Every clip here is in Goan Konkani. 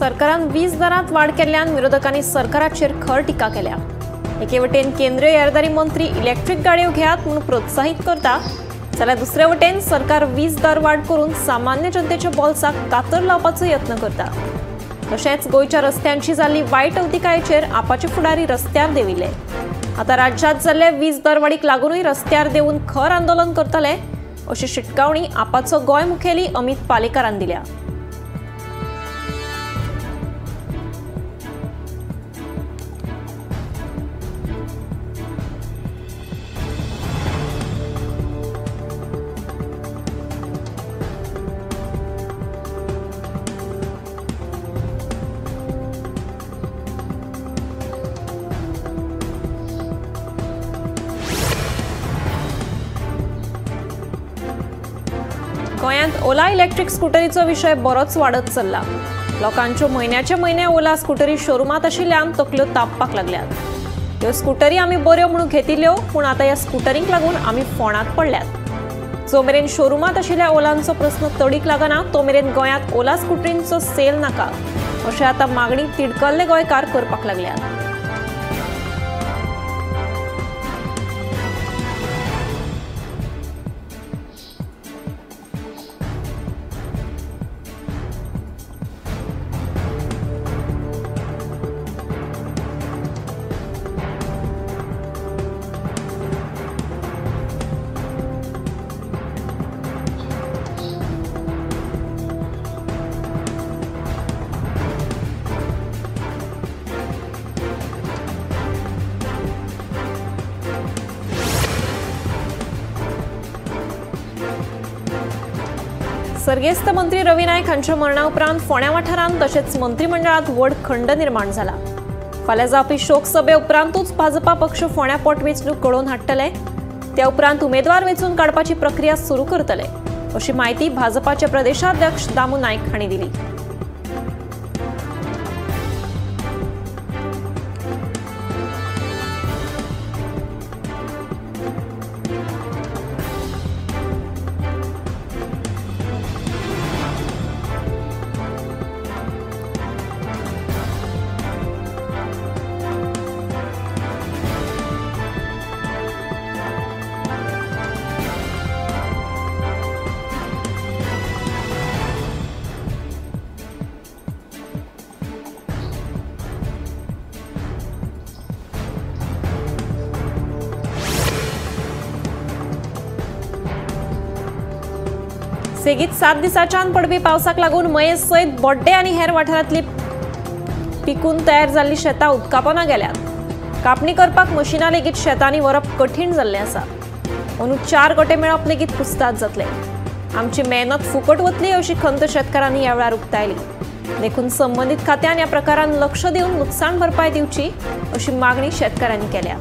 सरकारान वीज दरांत वाड केल्ल्यान विरोधकांनी सरकाराचेर खर टिका केल्या। एके वटेन केंद्रीय येरादारी मंत्री इलेक्ट्रीक गाडयो घेयात म्हूण प्रोत्साहित करता, जाल्यार दुसरे वटेन सरकार वीज दर वाड करून सामान्य जनतेच्या बोल्साक कातर लावपाचो यत्न करता। तशेंच गोंयच्या रस्त्यांची जाल्ली वायट अवतिकायेचेर आपाचे फुडारी रस्त्यार देंविल्ले। आतां राज्यांत जाल्ले वीज दरवाडीक लागूनय रस्त्यार देंवून खर आंदोलन करतले अशी शिटकावणी आपाचो गोंय मुखेली अमित पालेकारान दिल्या। गोंयांत ओला इलेक्ट्रीक स्कुटरीचो विशय बरोच वाडत चल्ला। लोकांच्यो म्हयन्याचे म्हयने ओला स्कुटरी शोरुमांत आशिल्ल्यान तकल्यो तापपाक लागल्यात। ह्यो स्कुटरी आमी बऱ्यो म्हणून घेतिल्ल्यो, पूण आतां ह्या स्कुटरींक लागून आमी फोंडांत पडल्यात। जो मेरेन शोरुमांत आशिल्ल्या ओलांचो प्रस्न तडीक लागना तो मेरेन गोंयांत ओला स्कुटरींचो सेल नाका अशें आतां मागणी तिडकल्ले गोंयकार करपाक लागल्यात। सर्गेस्त मंत्री रवी नायक हांच्या मरणा उपरांत फोंड्या वाठारांत तशेंच मंत्रिमंडळांत व्हड खंड निर्माण जाला। फाल्यां जावपी शोकसभे उपरांतूच भाजपा पक्ष फोंड्या पोटवेंचणूक घडोवन हाडटले, त्या उपरांत उमेदवार वेंचून काडपाची प्रक्रिया सुरू करतले अशी माहिती भाजपाचे प्रदेशाध्यक्ष दामू नायक हांणी दिली। सेगीत 7 दिसांच्यान पडपी पावसाक लागून मयें सयत बोड्डे आनी हेर वाठारांतली पिकून तयार जाल्ली शेतां उदकापोना गेल्यात। कापणी करपाक मशिनां लेगीत शेतांनी व्हरप कठीण जाल्लें आसा। अंदू 4 गोटे मेळप लेगीत कुस्ताद जातले। आमची मेहनत फुकट वतली अशी खंत शेतकारांनी ह्या वेळार उक्तायली। देखून संबंदीत खात्यान ह्या प्रकारान लक्ष दिवन लुकसाण भरपाय दिवची अशी मागणी शेतकारांनी केल्या।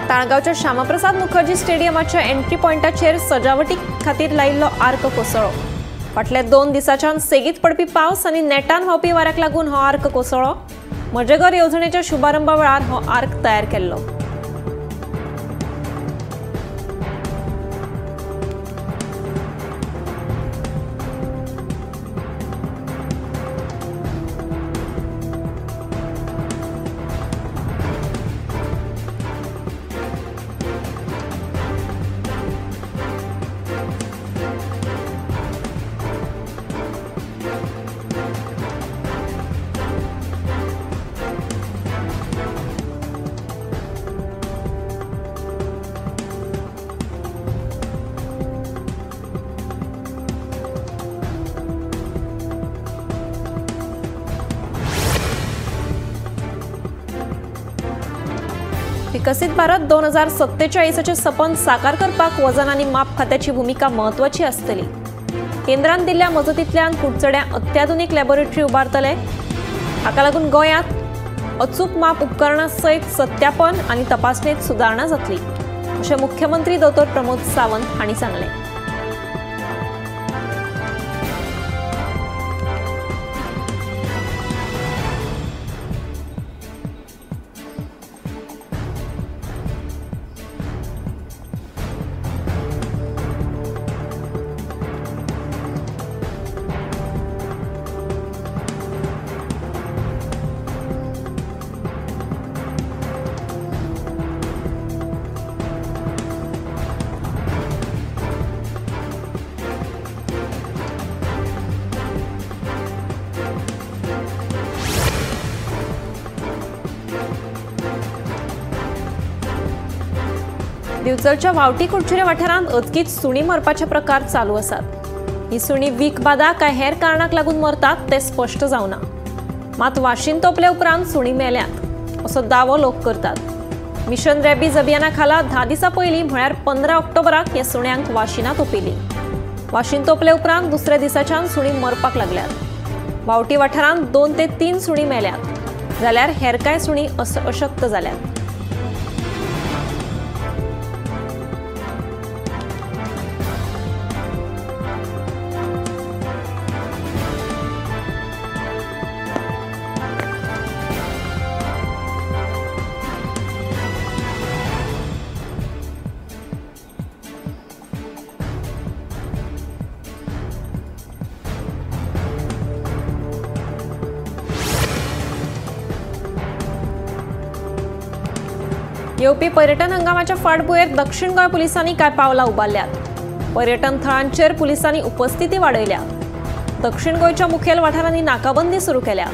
ताळगांवच्या श्यामाप्रसाद मुखर्जी स्टेडियमाच्या एंट्री पॉयंटाचेर सजावटी खातीर लायिल्लो आर्क कोसळ्ळो। फाटल्या 2 दिसांच्यान सेगीत पडपी पावस आनी नेटान व्हांवपी वाऱ्याक लागून हो आर्क कोसळ्ळो। म्हजें घर येवजणेच्या शुभारंभा वेळार हो आर्क तयार केल्लो। विकसित भारत 2047 सपन साकार करपाक वजन आनी माप खात्याची भूमिका म्हत्वाची आसतली। केंद्रान दिल्ल्या मजतींतल्यान कुडचड्यां अत्याधुनिक लॅबोरेटरी उबारतले। हाका लागून गोंयांत अचूक माप उपकरणां सयत सत्यापन आनी तपासणेंत सुदारणा जातली अशें मुख्यमंत्री दोतोर प्रमोद सावंत हांणी सांगलें। दिवचलच्या वावटी कुडचुरे वाठारांत अचकीत सुणी मरपाचे प्रकार चालू आसात। ही सुणी वीख बादा काय हेर कारणाक लागून मरतात ते स्पश्ट जावना। मात वाशीन तोपले उपरांत सुणी मेल्यात असो दावो लोक करतात। मिशन रॅबीज अभियाना खाला 10 दिसां पयलीं म्हळ्यार 15 ऑक्टोबराक ह्या सुण्यांक वाशिनां तोपिलीं। वाशीन तोपले उपरांत दुसऱ्या दिसाच्यान सुणी मरपाक लागल्यात। वावटी वाठारांत 2 ते 3 सुणी मेल्यात जाल्यार हेर कांय सुणी अशक्त जाल्यात। येवपी पर्यटन हंगामाच्या फाटभुंयेर दक्षिण गोंय पुलिसांनी कांय पावलां उबारल्यात। पर्यटन थळांचेर पुलिसांनी उपस्थिती वाडयल्या। दक्षिण गोंयच्या मुखेल वाठारांनी नाकाबंदी सुरू केल्या।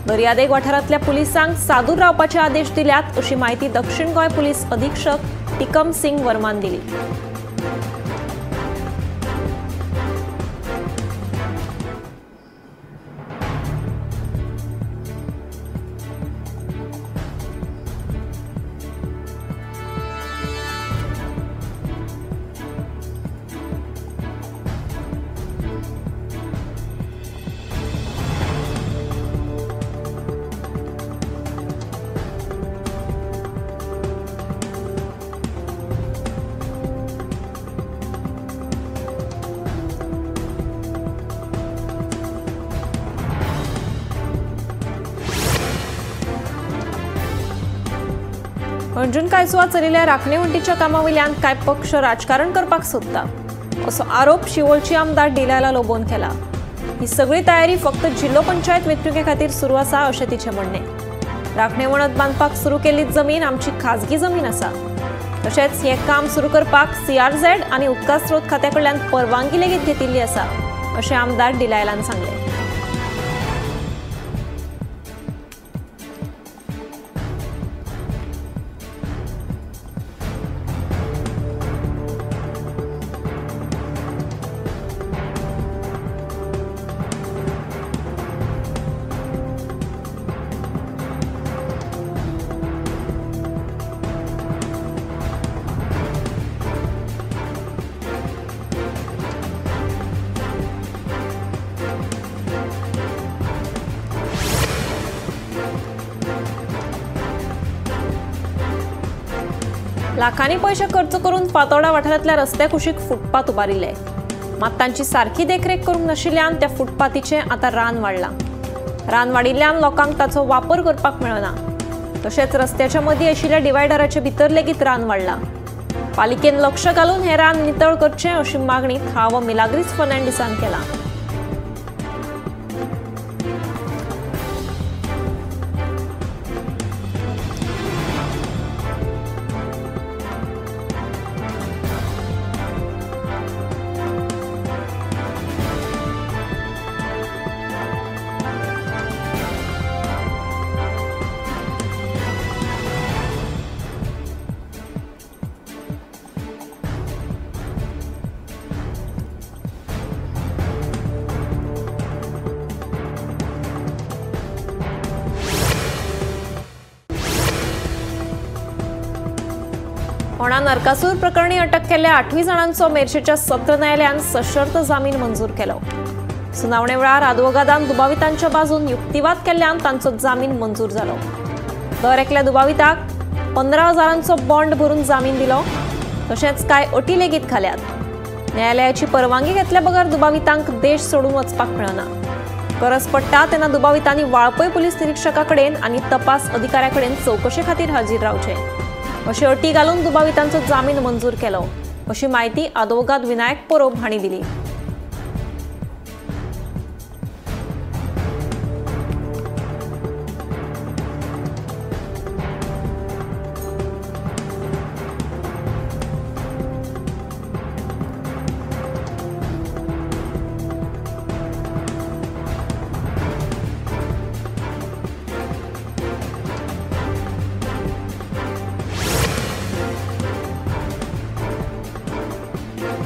दर्यादेग वाठारांतल्या पुलिसांक सादूर रावपाचे आदेश दिल्यात अशी माहिती दक्षिण गोंय पुलीस अधीक्षक टिकम सिंग वर्मान दिली। अंजुन कायसुआ चलिल्ल्या राखणे वण्टीच्या कामावयल्यान कांय पक्ष राजकारण करपाक सोदता असो आरोप शिवोलची आमदार डिलायला लोबोन केला। ही सगळी तयारी फक्त जिल्लो पंचायत वेंचणुके खातीर सुरू आसा अशें तिचें म्हणणें। राखणे वणत बांदपाक सुरू केल्ली जमीन आमची खाजगी जमीन आसा। तशेंच हें काम सुरू करपाक सीआरझेड आनी उदका स्रोत खात्या कडल्यान परवानगी लेगीत घेतिल्ली आसा अशें आमदार डिलायलान सांगलें। लाखांनी पयशे खर्च करून फातोर्डा वाठारांतल्या रस्त्या कुशीक फुटपाथ उबारिल्ले। मात तांची सारकी देखरेख करूंक नाशिल्ल्यान त्या फुटपाथीचें आतां रान वाडलां। रान वाडिल्ल्यान लोकांक ताचो वापर करपाक मेळना। तशेंच रस्त्याच्या मदीं आशिल्ल्या डिवायडराचे भितर लेगीत रान वाडलां। पालिकेन लक्ष घालून हें रान नितळ करचें अशी मागणी थळावो मिलाग्रीस फर्नांडीसान केला। फोंडा नरकासूर प्रकरणी अटक केल्ल्या 8 जाणांचो मेरशेच्या सत्र न्यायालयान सशर्त जामीन मंजूर केलो। सुनावणे वेळार आदवोगादान दुबावितांच्या बाजून युक्तिवाद केल्ल्यान तांचो जामीन मंजूर जालो। दर एकल्या दुबाविताक 15,000 बॉन्ड भरून जामीन दिलो। तशेंच कांय अटी लेगीत घाल्यात। न्यायालयाची परवानगी घेतल्या बगर दुबावितांक देश सोडून वचपाक मेळना। गरज पडटा तेन्ना दुबावितांनी वाळपय पुलीस निरीक्षका कडेन आनी तपास अधिकाऱ्या कडेन चवकशे खातीर हाजीर रावचें अशी अटी घालून दुबावितांचो जामीन मंजूर केलो अशी माहिती आदवोगाद विनायक पोरोब हांणी दिली।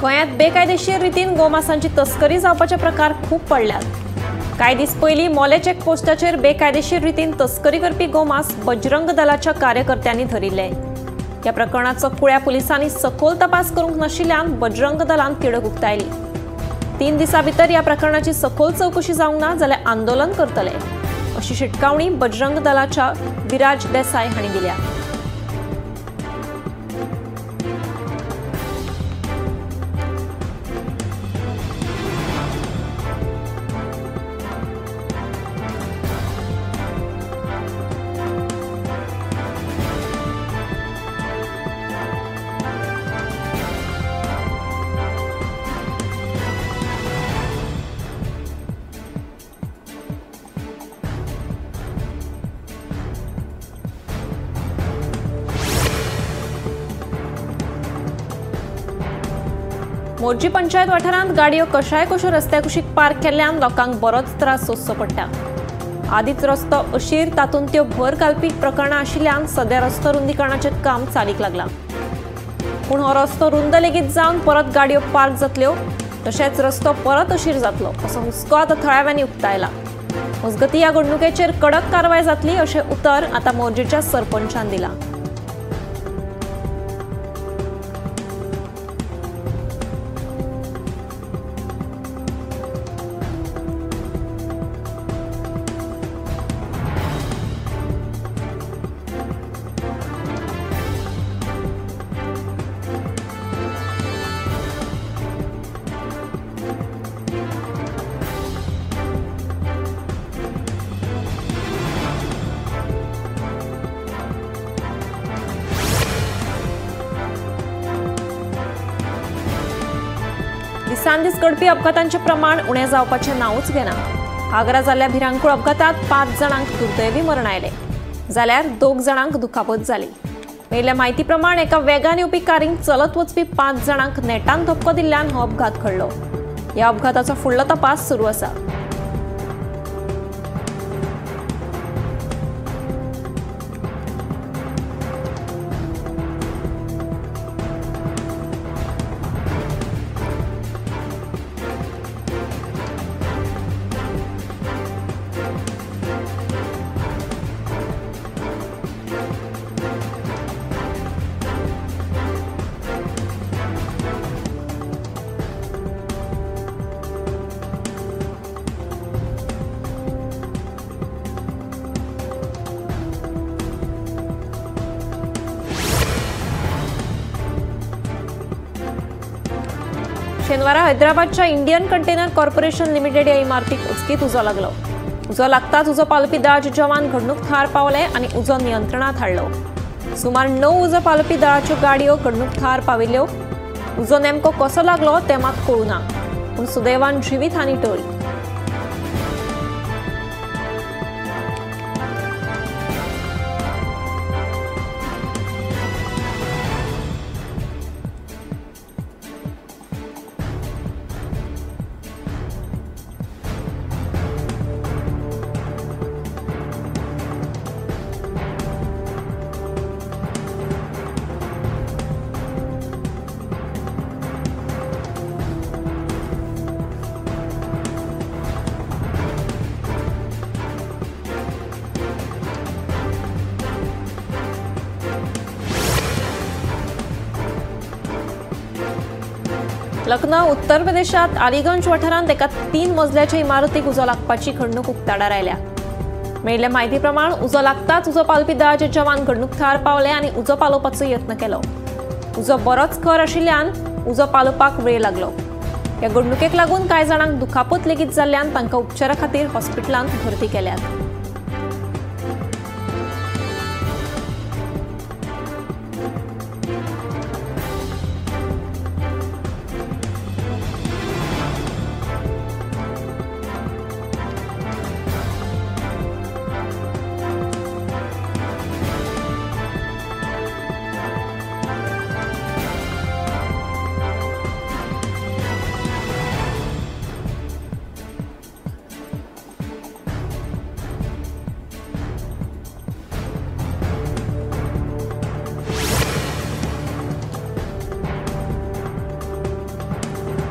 गोंयांत बेकायदेशीर रितीन गोमासांची तस्करी जावपाचे प्रकार खूब पडल्यात। कांय दीस पयलीं मोले चेकपोस्टाचेर बेकायदेशीर रितीन तस्करी करपी गोमास बजरंग दलाच्या कार्यकर्त्यांनी धरिल्ले। ह्या प्रकरणाचो कुळ्या पुलिसांनी सखोल तपास करूंक नाशिल्ल्यान बजरंग दलान तिडक उक्तायली। 3 दिसां भितर ह्या प्रकरणाची सखोल चवकशी जावंक ना जाल्यार आंदोलन करतले अशी शिटकावणी बजरंग दलाच्या विराज देसाय हांणी दिल्या। मोरजी पंचायत वाठारांत गाडयो कशाय कश्यो रस्त्या कुशीक पार्क केल्ल्यान लोकांक बरोच त्रास सोंसचो पडटा। आदींच रस्तो अशीर तातूंत त्यो भर घालपी प्रकरणां आशिल्ल्यान सद्या रस्तो रुंदीकरणाचें काम चालीक लागलां। पूण हो रस्तो रुंद लेगीत जावन परत गाडयो पार्क जातल्यो तशेंच रस्तो परत अशीर जातलो असो हुस्को आतां थळाव्यांनी उक्तायला। मजगतीं ह्या घडणुकेचेर कडक कारवाय जातली अशें उतर आतां मोरजीच्या सरपंचान दिलां। दिसानदीस घडपी अपघातांचें प्रमाण उणें जावपाचें नांवूच घेना। आग्रा जाल्ल्या भिरांकूळ अपघातात 5 जाणांक दुर्दैवी मरण आयलें जाल्यार 2 जाणांक दुखापत जाली। मेळिल्ल्या म्हायती प्रमाण एका वेगान येवपी कारीन चलत वचपी 5 जाणांक नेटान धपको दिल्ल्यान हो अपघात घडलो। ह्या अपघाताचो फुडलो तपास सुरू आसा। शेनवारा हैदराबादच्या इंडियन कंटेनर कॉर्पोरेशन लिमिटेड या इमारतीक उचकीत उजो लागलो। उजो लागताच उजो पालोवपी दळाचे जवान घडणूक थळार पावले आनी उजो नियंत्रणात हाडलो। सुमार 9 उजो पालोवपी दळाच्यो गाडयो घडणूक थळार पाविल्ल्यो। उजो नेमको कसो लागलो तें मात कळूं ना, पूण सुदैवान जिवीत हानी टळ्ळी। लखनौ उत्तर प्रदेशात अलीगंज वाठारांत एका 3 मजल्याच्या इमारतीक उजो लागपाची घडणूक उक्ताडार आयल्या। मेळिल्ले म्हायती प्रमाण उजो लागताच उजो पालोवपी दळाचे जवान घडणूक थळार पावले आनी उजो पालोवपाचो यत्न केलो। उजो बरोच खर आशिल्ल्यान उजो पालोवपाक वेळ लागलो। ह्या घडणुकेक लागून कांय जाणांक दुखापत लेगीत जाल्ल्यान तांकां उपचारा खातीर हॉस्पिटलांत भरती केल्यात।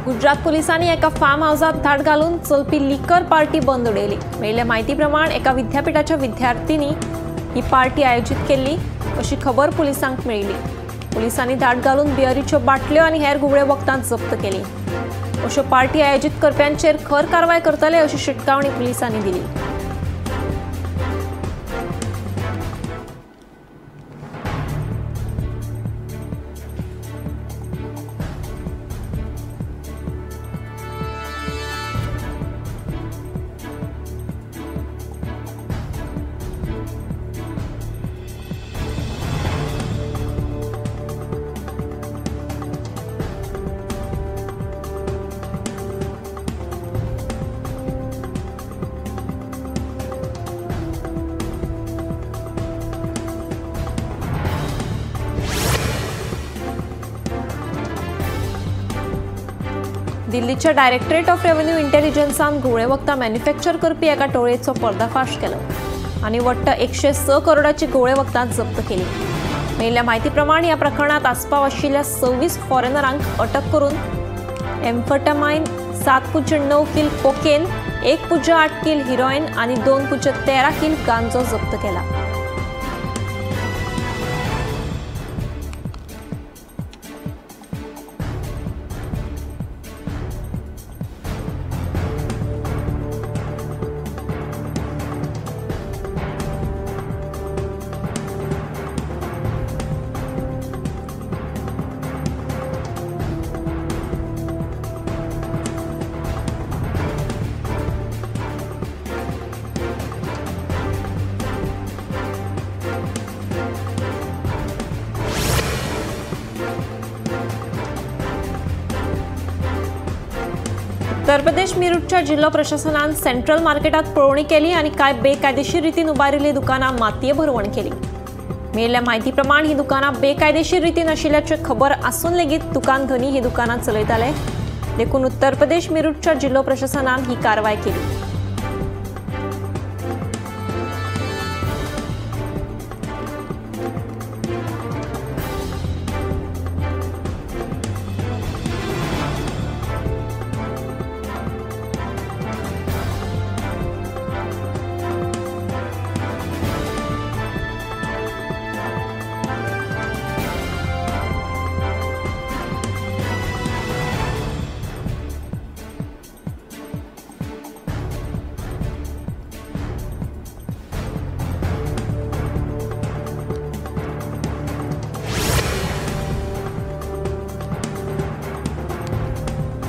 गुजरात पोलिसांनी एका फार्म हाऊसात धाड घालून चलपी लिकर पार्टी बंद उडयली। मेळिल्ले म्हायती प्रमाण एका विद्यापीठाच्या विद्यार्थिनी ही पार्टी आयोजीत केल्ली अशी खबर पोलिसांक मेळिल्ली। पोलिसांनी धाड घालून बियरीच्यो बाटल्यो आनी हेर घुंवळे वखदां जप्त केली। अश्यो पार्टी आयोजीत करप्यांचेर खर कारवाय करतले अशी शिटकावणी पोलिसांनी दिली। दिल्लीच्या डायरेक्टरेट ऑफ रेव्हेन्यू इंटेलिजन्सान घुंवळे वखदां मॅन्युफॅक्चर करपी एका टोळयेचो पर्दाफाश केलो आनी वट्ट 106 करोडाची घुंवळे वखदां जप्त केली। मेळिल्ल्या म्हायती प्रमाण ह्या प्रकरणात आस्पाव आशिल्ल्या 26 फॉरेनरांक अटक करून एम्फेटामाइन 7.9 किल कोकेन, 1.8 किल हिरोइन आनी 2.13 किल गांजो जप्त केला। उत्तर प्रदेश मेरूटच्या जिल्हो प्रशासनान सेंट्रल मार्केटात पळोवणी केली आनी कांय बेकायदेशीर रितीन उबारिल्ली दुकानां मातये भरवण केली। मेळिल्ल्या म्हायती प्रमाण ही दुकानां बेकायदेशीर रितीन आशिल्ल्याची खबर आसून लेगीत दुकान धनी ही दुकानां चलयताले, देखून उत्तर प्रदेश मेरूटच्या जिल्हो प्रशासनान ही कारवाय केली।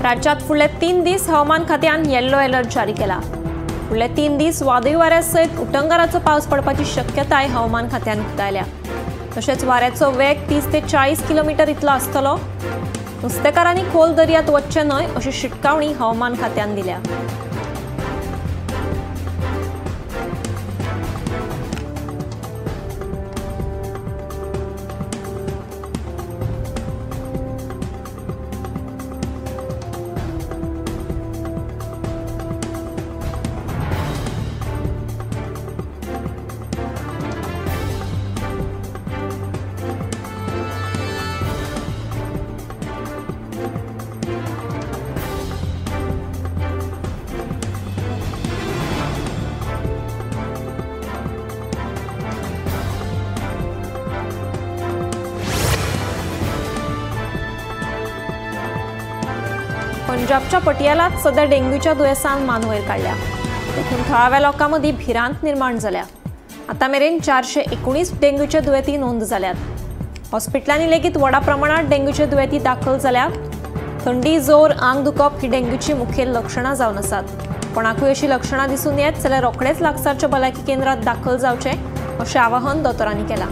राज्यात फुडले 3 दीस हवामान खात्यान येल्लो अलर्ट जारी केला। फुडले 3 दीस वादळी वाऱ्या सयत उटंगाराचो पावस पडपाची शक्यताय हवामान खात्यान उक्तायल्या। तशेंच वाऱ्याचो वेग 30 ते 40 किलोमीटर इतलो आसतलो। नुस्तेकारांनी खोल दर्यांत वचचें न्हय अशी शिटकावणी हवामान खात्यान दिल्या। पंजाबच्या पटियालात सध्या डेंग्यूच्या दुयेंसान मान वयर काडल्या. देखून थळाव्या लोकां मदीं भिरांत निर्माण जाल्या. आतां मेरेन 419 डेंग्यूचे दुयेंती नोंद जाल्यात. हॉस्पिटलांनी लेगीत व्हडा प्रमाणात डेंग्यूचे दुयेंती दाखल जाल्यात. थंडी, जोर, आंग दुखप ही डेंग्यूची मुखेल लक्षणां जावन आसात. कोणाकूय अशी लक्षणां दिसून येत जाल्यार रोखडेच लागसारच्या भलायकी केंद्रात दाखल जावचें अशें आवाहन दोतोरांनी केलां.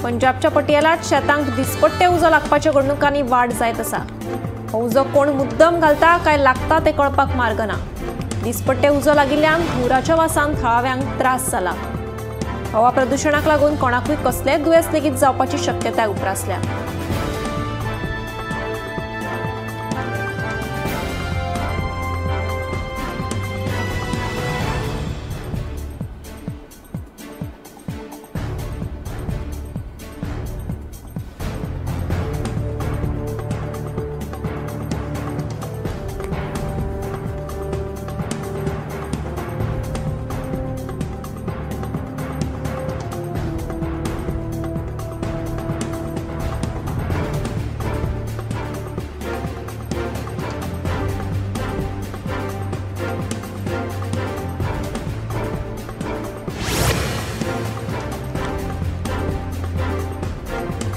पंजाबच्या पटियालात शेतांक दिसपट्टे उजो लागपाच्या घडणुकांनी वाड जायत आसा. हो उजो कोण मुद्दम घालता काय लागता ते कळपाक मार्ग ना. दिसपट्टे उजो लागिल्ल्यान धुंवराच्या वासान थळाव्यांक त्रास जाला. हवा प्रदुशणाक लागून कोणाकूय कसलेंय दुयेंस लेगीत जावपाची शक्यताय उप्रासल्या.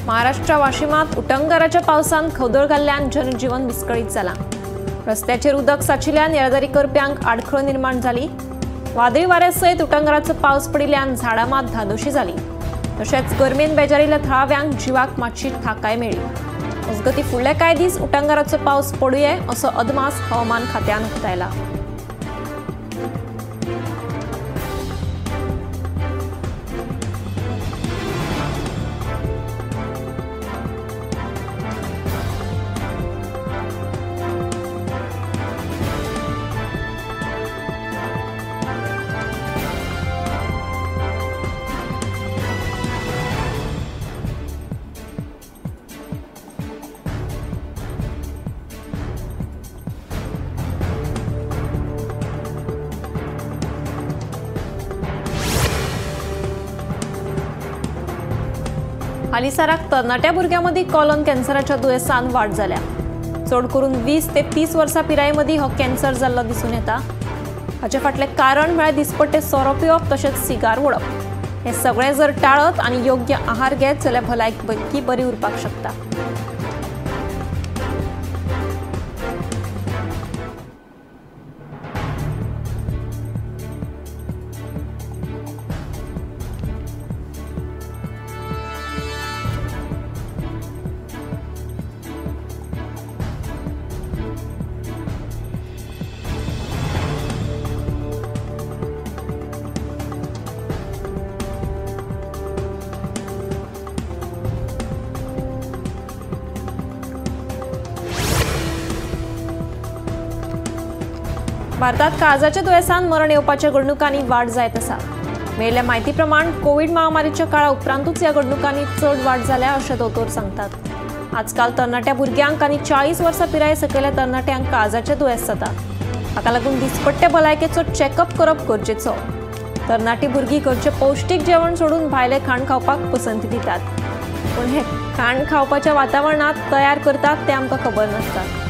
महाराष्ट्र वाशिमात उटंगाराच्या पावसान खवदळ घाल्ल्यान जनजीवन विस्कळीत जाला. रस्त्याचेर उदक साचिल्ल्यान येरादारी करप्यांक आडखळ निर्माण जाली. वादळी वाऱ्या सयत उटंगाराचो पावस पडिल्ल्यान झाडां मात धादोशी जाली. तशेंच गरमेन बेजारिल्ल्या थळाव्यांक जिवाक मातशी थाकाय मेळ्ळी. मजगतीं फुडले कांय दीस उटंगाराचो पावस पडुये असो अदमास हवामान खात्यान उक्तायला. हालींसराक तरणाट्या भुरग्यां मदीं कॉलन कॅन्सराच्या दुयेंसान वाड जाल्या. चड करून 20 ते 30 वर्सां पिराये मदीं हो कॅन्सर जाल्लो दिसून येता. हाचे फाटलें कारण म्हळ्यार दिसपट्टे सोरो पिवप तशेंच सिगार ओडप. हें सगळें जर टाळत आनी योग्य आहार घेत जाल्यार भलायकी बरी उरपाक शकता. भारतात काळजाच्या दुयेंसान मरण येवपाच्या घडणुकांनी वाड जायत आसा. मेळिल्ल्या म्हायती प्रमाण कोवीड महामारीच्या काळा उपरांतूच ह्या घडणुकांनी चड वाड जाल्या अशें दोतोर सांगतात. आजकाल तरणाट्या भुरग्यांक आनी 40 वर्सां पिराये सकयल्या तरणाट्यांक काळजाचें दुयेंस जाता. हाका लागून दिसपट्टे भलायकेचो चॅकअप करप गरजेचो. तरणाटी भुरगीं घरचें पौश्टीक जेवण सोडून भायलें खाण खावपाक पसंती दितात, पूण हें खाण खावपाच्या वातावरणांत तयार करतात तें आमकां खबर नासता.